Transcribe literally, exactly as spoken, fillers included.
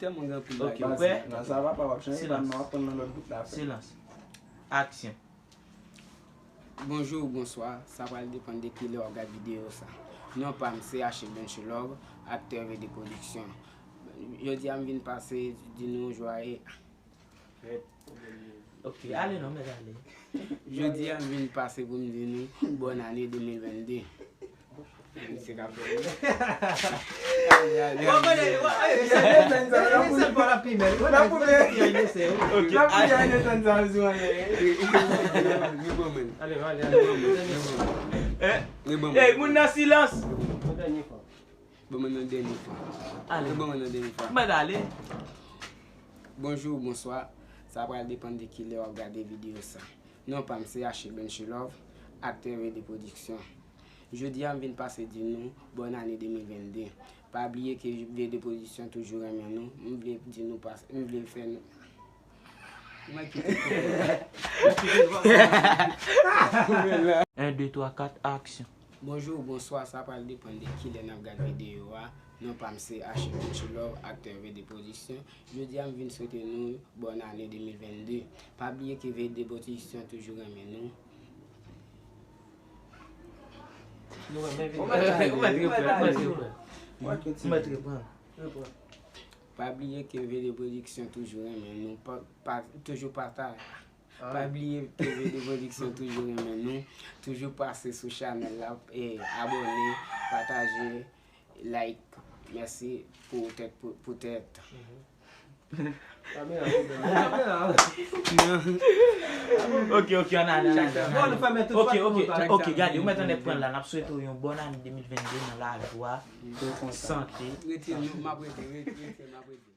Tèlman gen anpil bagay. Ok, ou prè? Nan sa papa w ap chanje pa nan w ap pran nan lòt bout la frè. Silans. Aksyon. Bonjou ou bonswa, sa pral depann de kilè w ap gad videyo sa. Non pa m se Achille Benchelov, aktè V D Production. Jodi a m vin pase di nou jwaye. Ok, ale non, mèt ale. Jodi a m vin pase pou m di nou bòn ane de mil venn de. Misye ka fè. Bon, konnen, bon, eh, se desann sa, se desann pa la pi bèl. N ap fouye. Ok, n ap fouye desann sa sou ane. Ale, ale, ale. Eh, moun nan silans. Bon, mwen nan dènye fwa. Ale. Bon, mwen nan dènye fwa. Mwen ale. Bonjou, bonswa. Sa pral depann de kilè w ap gade videyo sa. Non pa m se Achille Benchelov, aktè V D Production. Jodi a m vin pase di nou bòn ane de mil venn de. Pa bliye ke V D Production toujou renmen nou. M vle di nou pas, m vle fè nou. Mwen kite. En, de, twa, kat, aksyon. Bonjou, bonswa, sa pral depann de kilè n ap gad videyo a. Non pa m se Achille Benchelov, aktè V D Production. Jodi a m vin swete nou bòn ane de mil venn de. Pa bliye ke V D Production toujou renmen nou. Nou renmen videyo. Ou mèt, ou mèt, ou mèt, ou mèt, ou mèt, ou mèt reprann. Pa bliye ke V D Production toujou renmen nou. Pa, pa, toujou pataje. Pa bliye ke V D Production toujou renmen nou. Toujou pase sou chanèl la, e, abòne, pataje, like. Mèsi pou tèt, pou, pou tèt. Kamera, kamera. Ok, ok, ann ale, ann ale, ann ale. Bon, nou fèmen tout. Ok, ok, ok, gade, ou mèt ann pran la, n ap swete w yon bòn ane de mil venn de nan lajwa, sante. Rete, m ap rete, rete, rete, m ap rete.